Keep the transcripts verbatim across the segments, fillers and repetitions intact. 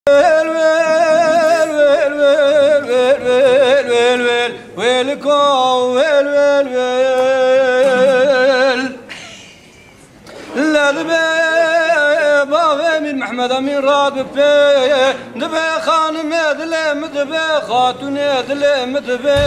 Wêl, wêl, wêl, wêl, wêl, wêl, wêl, wêl, wêl, wêl, wêl, ko, wêl, wêl, wêl. Le dibe bavê Mîr Mehmed Emîn radibe pê, dibe xanimê dilê min dibe, xatûnê dilê min dibe.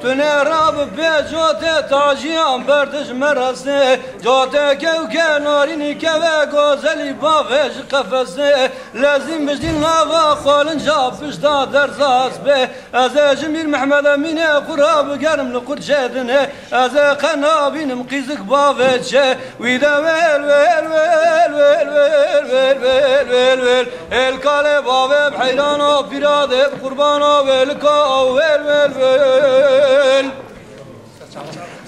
Tu ne rabibe cotê tajiyan berde ji me restê, cotê kewke narînî keve gozelî bavê ji qefesê. Lezîn bijdîn nava qolinca pişta derza hespê. Ez ê ji Mîr Mehmed Emînê xwe rabigerim li qurçê dinê. Ez ê qe nabînim qîzik bavê çê. Wî de wêl, wêl, wêl, wêl, wêl, wêl, wêl, wêl, wêl. Êl kalê bavê bi heyrana pîra dê bi qurbana wêlika wêl, wêl, wêl.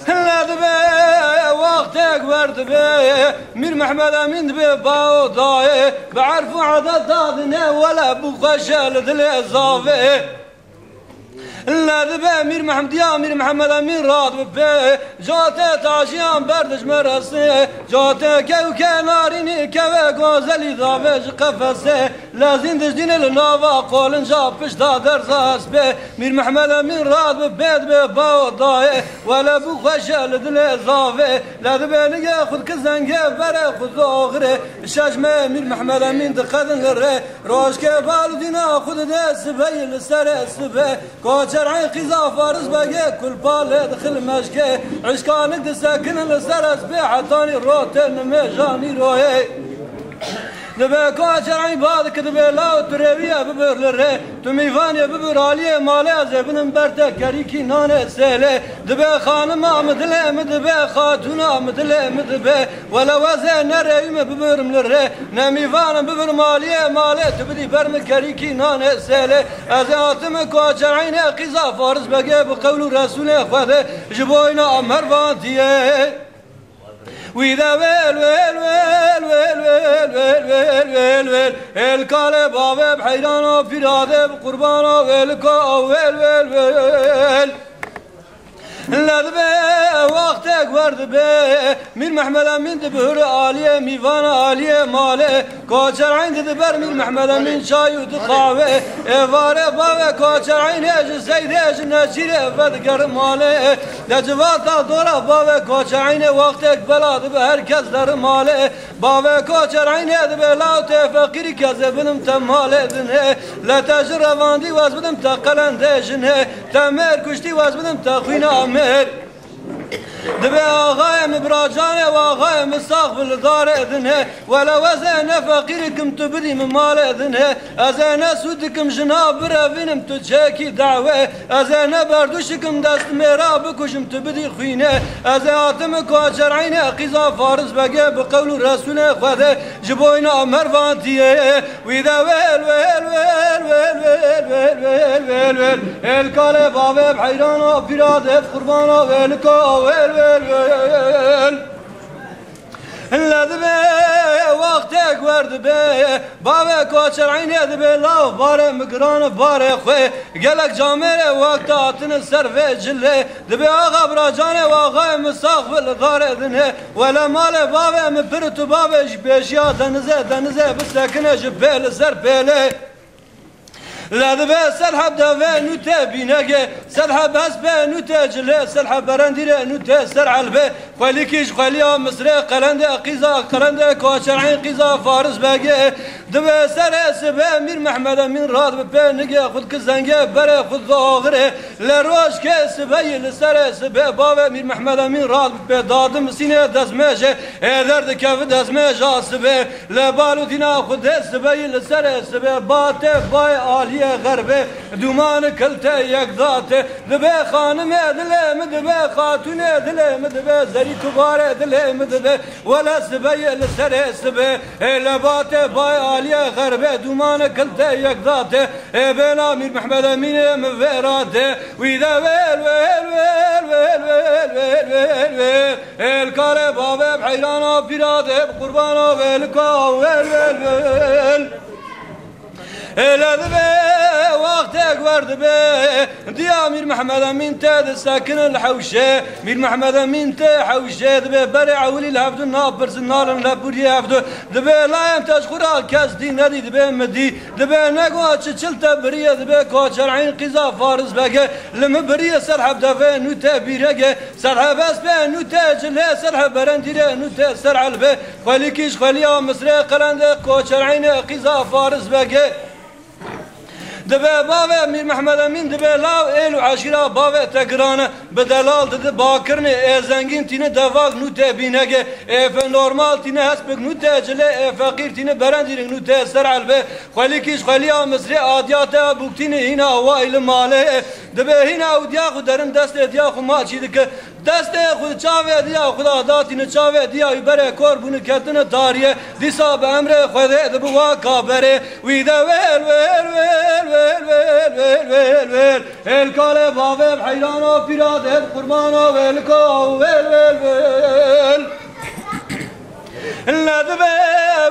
Hille dibe, wextek wer dibe, Mîr Mehmed Emîn dibe bao dayê, bi erf û edet dadine wele bû xweşe li dilê zavê. Hille dibe Mîr Mehmediya, Mîr Mehmed Emîn radibe pê, cotê tajiyan berde ji me restê, cotê kewke narînî keve gozelî davê ji qefesê. Lezîn dijdîne li nava qolinca pişta derza hespê. Mîr Mehmed Emîn radibe pê dibe bao dayê. Wele bû xweşe li dilê zavê. Le dibe nigê xwe dike zengê berê xwe zoxirê. Şeş me Mîr Mehmed Emîn diqedin li rê. Rojkê bal û dîna xwe dide sibeyê li serê sibe. Koçer eyn qîza Faris Begê kulpa lê dixil meşkê. Işkanik disekinin li ser hespê hetanî rotê nimêja nîroyê. Dibe koçer eyn ba dike dibe law tu rêwiye bibir li rê. Tu mîvanê bibir aliyê malê ez ê binim ber te kerîkî nanê sêlê. Dibe xanima min dilê min dibe, xatûna min dilê min dibe. Wele wezê ne rêwî min bibirim li rê. Ne mîvanim bibirim aliyê malê tu bidî ber min kerîkî nanê sêlê. Ez ê hatime koçer eynê qîza Faris Begê bi qewl û Resûlê Xwedê ji boyna mervantiyê. Wî de wêl, wêl, wêl, wêl, wêl, wêl, wêl, wêl, wêl. Êl kalê bavê bi heyrana pîra dê bi qurbana wêlika wêl, wêl, wêl. Le dibe wextek wer dibe, Mîr Mehmed Emîn dibihur aliyê mîvana aliyê malê. Koçer eyn didiber Mîr Mehmed Emîn çay û dixawe. Êvarê bavê koçer eynê ji seydê ji neçîrê vedigerim malê. De civata dora bavê koçer eynê wextek bela dibe her kes derim malê. Bavê koçer eynê dibe law tê feqîrî kezê bidim te malê dinê. Le te ji revandî wez bidim te qelendê jinê. Te mêr kuştî wez bidim te xwîna mêr. Dibe axayê min biracanê û axayê min sax bi li darê din e. Wele wezê ne feqîrikim tu bidî min malê din e. Ez ê ne sûd dikim jina birevînim tu çêkî dawe. Ez ê ne berdûşikim dest mêra bikujim tu bidî xwîne. Ez ê hatim koçer eynê qîza Faris Begê bi qewl û Resûlê Xwedê ji boyna mervantiyê. Wî de wêl, wêl, wêl, wêl, wêl, wêl, wêl, wêl, wêl. Êl kalê bavê bi heyrana pîra dê bi qurbana wêlika wêl, wêl, wêl. Le dibe wextek wer dibe, bavê koçer eynê dibe law barê min giran barê xwe. Gelek camêrê wexta hatine ser vê cilê. Dibe axa biracanê û axayê min sax bi li darê din e. Wele malê bavê min pir tu bavê ji pêşiya denize, denize bisekine ji pê li ser pêlê. Le dibe ser heb devê nû tê bînegê, ser heb hespê nû tê cilê, ser heb berendîrê nû tê ser elbê. Xwelîkî ji xweliya Misrê qelendê qîza, qelendê koçer eyn qîza Faris Begê. Dibe serê sibe Mîr Mehmed Emîn radibe pê nigê xwe dike zengê berê xwe zoxirê. Le rojkê sibeyî li serê sibe bavê Mîr Mehmed Emîn radibe pê dadim sînê destmêjê. Ê derdikeve destmêja sibe. Le bal û dîna xwe dê sibeyî li serê sibe. Ba tê bayê aliyê xerbê. Dûmani kiltê yek date. Dibe xanimê dilê min dibe, xatûnê dilê min dibe, zerî kubarê dilê min dibe. Wele sibeyê li serê sibe. Ê le ba tê bayê aliyê xerbê. Dûmani kiltê yek date. Ê bêla Mîr Mehmed Emînê min vêra de. Wî de wêl, wêl, wêl. Êl kalê bavê bi heyrana pîra de bi qurbana wêlika wêl, wêl, wêl. Ê le dibe wext Tek wer dibe, diya Mîr Mehmed Emîn te disekinin li hewşê. Mîr Mehmed Emîn te hewşê dibe, berê ewilî li hevdu napirsin, nalin leburiyê hevdu. Dibe layem te ji xwe ra kes dî nedî, dibe mi dî. Dibe nega çi çil te biriye, dibe Koçer Eyn qîza Faris Bege. Li mi biriye ser hevdeve nû te bîrege. Ser hevespe nû te cilê, ser heberendîre nû te ser elbe. Xwelîkî ji xweliya Misrê qelende Koçer Eyne qîza Faris Bege. Dibe bavê Mîr Mehmed Emîn dibe law êl û eşîra bavê te girane. Bi delal didi bakirne ê zengîn tîne devak nû te bînege. Ê fe normal tîne hespik nû te cilê. Ê feqîr tîne berendîrik nû te ser elbe. Xwelîkî ji xweliya Misrê adiya te bûk tîne hîna way li malê. Dibe hîna û diya xwe derin destê diya xwe ma çî dike. Destê xwe di çavê diya xwe de datîne çavê diya wî berê kor bûne ketine tariye. Dîsa bi emrê Xwedê dibi waka berê. Wî de wêl, wêl, wêl, wêl, wêl, wêl, wêl, wêl. Êl kalê bavê bi heyrana pîra de bi qurbana wêlika wêl, wêl, wêl. Le dibe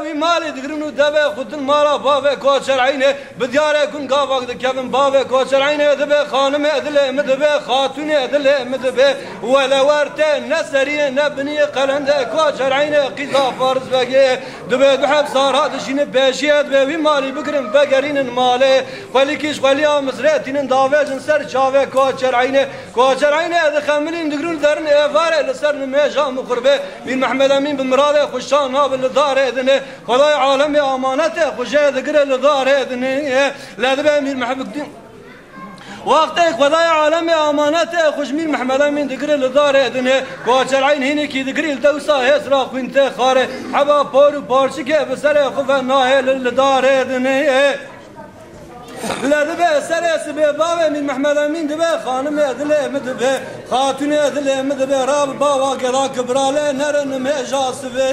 wî malê digirin û devê xwe din mala bavê Koçer Eynê. Bi diyarê gun gavak dikevin bavê Koçer Eynê dibe, xanimê dilê min dibe, xatûnê dilê min dibe. Wele wer te ne seriyê ne biniyê qelendê Koçer Eynê qîza Faris Begê. Dibe du heb sara dişîne pêşiyê dibe wî malî bigirin vegerînin malê. Xwelîkî ji xweliya Misrê tînin davêjin ser çavê Koçer Eynê. Koçer Eynê dixemilîn digirin derin êvarê li ser nimêja min qurbe. Mîr Mehmed Emîn bi miradê xwe şan nabe li darê dinê. Xwedayê alemê amanetê xwe jê digire li darê dinê. Le dibe Mîr Mehmed Wextê Xwedayê alemê amanetê xwe ji Mîr Mehmed Emîn digire li darê dinê. Koçer Eyn hînekî digirî li dewsa hêsra xwîn tê xare. Heba por û parçikê bi serê xwe ve nahêle li darê dinê. Le dibe serê sibê bavê Mîr Mehmed Emîn dibe, xanimê dilê min dibe, xatûnê dilê min dibe, ra bi bawa gera ki biralê nere nimêja sibê.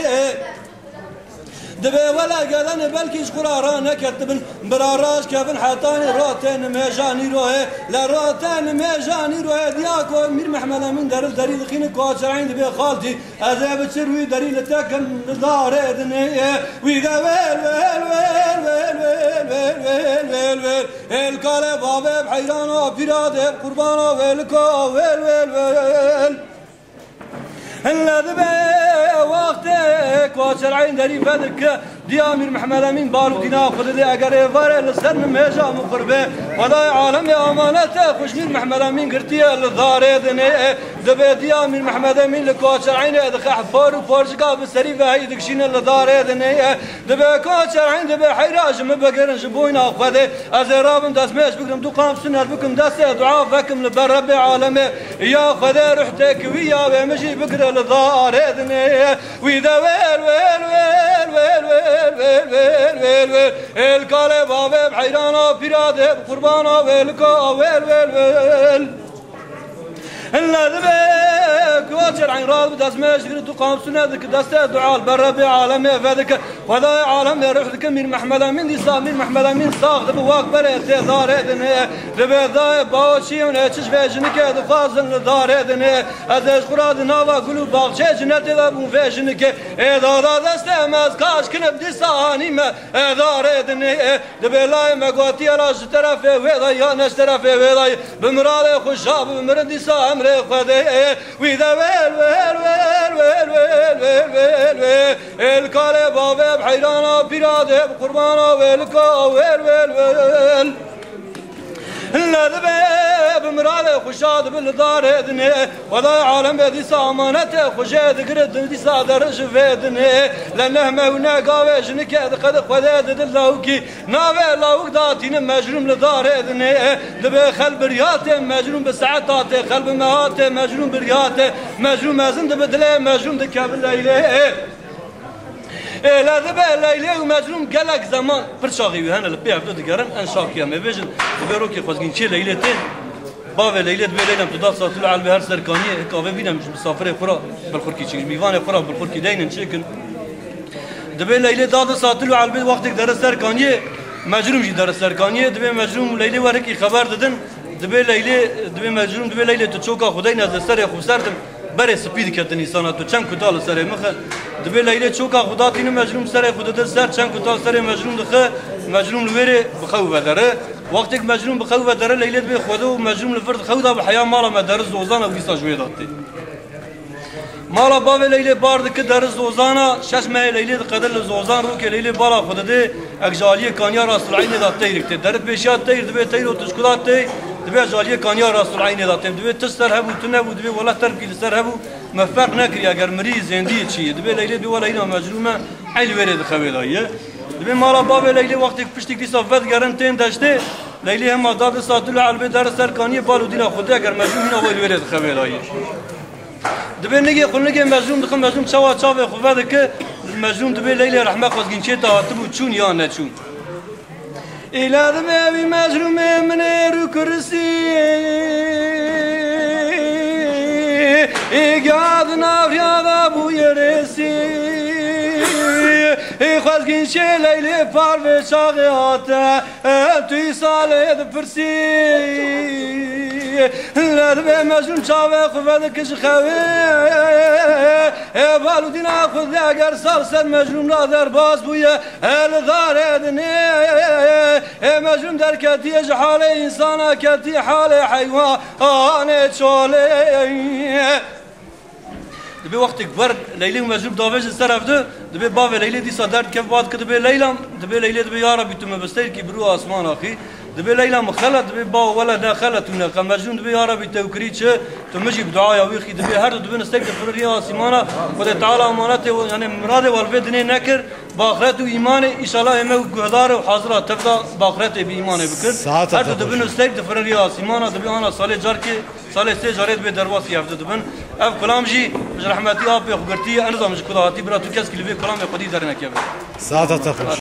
Dibe wele gelene belkî ji xwe ra raneketibin, bira raş kevin hetanî rotê nimêja nîroyê, le rotê nimêja nîroyê diya ku Mîr Mehmed Emîn deril derî dixîne Koçer Eyn dibe xaltî, ez ê biçir wî derî li te kim li darê dinê. Wî de wêl, wêl, wêl. Êl kalê bavê bi heyrana pîra de bi qurbana wêlika wêl, wêl, wêl. Hin le dibe wextê Koçer Eyn derî vedike, diya Mîr Mehmed Emîn bal û dîna xwe dide, eger êvarê li ser nimêja min qurbe. Xwedayê alemê amanetê xwe ji Mîr Mehmed Emîn girtiye li darê dinê. Dibe diya Mîr Mehmed Emîn li Koçer Eynê dixe hepar û parçika bi serî ve heyî dikişîne li darê dinê. Dibe Koçer Eyn dibe heyra ji min bigirin ji boyna Xwedê. Ez ê rabim destmêj bigrim, du qam sunet bikim, destê dua vekim li ber Rebbê alemê. Ya Xwedê ruh têk wî ya wê min jî bigire li darê dinê. Wî de wêl, wêl, wêl, wêl, wêl, wêl, wêl, wêl, wêl. Êl kalê bavê bi heyrana pîra de bi qurbana wêlika wêl, wêl, wêl. Hin le dibe Koçer Eyn rad bi destmêj digire, du qam sunet dike, destê dua li ber Rebbê alemê vedike. Xwedayê alemê ruh dike Mîr Mehmed Emîn, dîsa Mîr Mehmed Emîn sax dibe wak berê tê darê dinê. Dibe dayê bawo çi yewne çi ji vê jinikê dixwazin li darê dinê. Ez ê ji xwe ra di nava gul û baxçeyê cinetê de bûm vê jinikê. Ê dada destê me ez kaş kinim dîsa hanî me ê darê dinê. Dibe layê me gotiye la ji terefê wê dayî ya ne ji terefê wê dayî. Bi miradê xwe şa bi mirin dîsa emrê Xwedê. Wî de wêl, wêl, wêl. Êl kalê bavê bi heyrana pîra de bi qurbana wêlika wêl, wêl, wêl. Le dibe bi miradê xwe şa dibe li darê dinê. Xwedayê alem be dîsa amanetê xwe jê digire din dîsa dere ji vê dinê. Le nehme û ne gavê jinikê diqede Xwedê dide lawikî. Navê lawik datîne mecrûm li darê dinê. Dibe xel biryatê mecrûm bi saeta tê, xel bi meha tê mecrûm biryatê. Mecrûm mezin dibe dilê mecrûm dikeve Leylê. Ê, le dibe Leylê û Mecnûn gelek zeman pir çaxî wî hene li pê hevdu digerin, en şakiya me bêjin, dibe rokê xwezgîn çê Leylê tê. Bavê Leylê dibe Leylem tu da satil û elbê her serkaniyê, hik avê bînem ji misafirê xwe ra bilxurkî çêkin, ji mîvanê xwe ra bilxurkî deynin çêkin. Dibe Leylê da di satil û elbê wextêk dere serkaniyê, Mecnûn jî dere serkaniyê, dibe Mecnûn û Leylê werekî xeber didin. Dibê Leylê, dibê Mecnûn, dibê Leylê tu çoka xwe deyne ez li serê xwe ser dim. Berê spî diketin însana tu çend kuta li serê min xe. Dibê Leylê çoka xwe datîne Mecnûn serê xwe dide ser çend kuta serê Mecnûn dixe. Mecnûn li wêrê bi xew vedere. Wextêk Mecnûn bi xew ve dere Leylê dibê Xwedê û Mecnûn li vir xew de bi heya mala me deri Zozan e û dîsa ji wê de tê. Mala bavê Leylê bar dike deri Zozan e, şeş mehê Leylê diqede li Zozan rokê Leylê bala xwe didê, ek ji aliyê kaniya Rasul'eynê de teyrik tê. Deri pêşiya teyr dibê teyr û tişkuda tê, dibê ji aliyê kaniya Rasul'eynê de tê. Dibê tişt ser hebû, tu nebû, dibê wele terkî li ser hebû, me ferq nekiriye eger mirî zêndî çi ye. Dibê Leylê dibê wele hîna Mecnûn me, eyn li wêrê dixewê daye. Dibê mala bavê Leylê wextêk piştîk dîsa vedigerin tên deştê, Leylê hema da disa tu li elbê der ser kaniyê bal û dîna xwe dê eger Mecnûn hîna wê li wêrê dixewê daye. Dibê nigê xwe nigê Mecnûn dixin, Mecnûn çawa çavê xwe vedike, Mecnûn dibê Leylê rehme xwezgîn çê te hatibû çûn ya neçûn. Îla dibê wî Mecnûmê min ê rû kurisî, ê gad navriya da bûye rêsî. Ê xwezgîn çê Leylê parvê çaxê hate, em tu îsa lê dipirsî. Îla dibê Mecnûn çavê xwe vedike ji xewê, ê bal û dîna xwe de eger sal ser Mecnûn ra derbas bûye, Li darê dinê, ê Mecnûn derketiye ji halê însana ketî halê heywanê çolê. Dibê wextêk wer Leylê û Mecnûn davêjin ser hev de, dibê bavê Leylê dîsa derdikev bad ki dibê Leylam, dibê Leylê dibê ya Rebî tu me bi seyrkî bi rû asman axî. Dibê Leyla min xelet, dibê bawo wele ne xelet û ne xe. Mecnûn dibê ya Rebî tewkirî çi, tu min jî bi duaya wî xî. Dibê her du dibin istek difirin rîya asîmana. Xwedê Teala emanetê, yani miradê wan vê dinê nekir. Bi axiret û îmanê, înşallah ê me guhdar û hazira tevda bi axiretê bi îmanê bikir. Saeta Her te du xweş. Dibin istek difirin rîya asîmana, dibê ana salê carkê, salê sê carê dibê derbasî hevdu dibin. Ev kulam jî ji rehmetî apê xwe girtî, ez nizam ji kuda hatî, bira tu keskî li vê kulamê xwedî dernekeve. Saeta te xweş.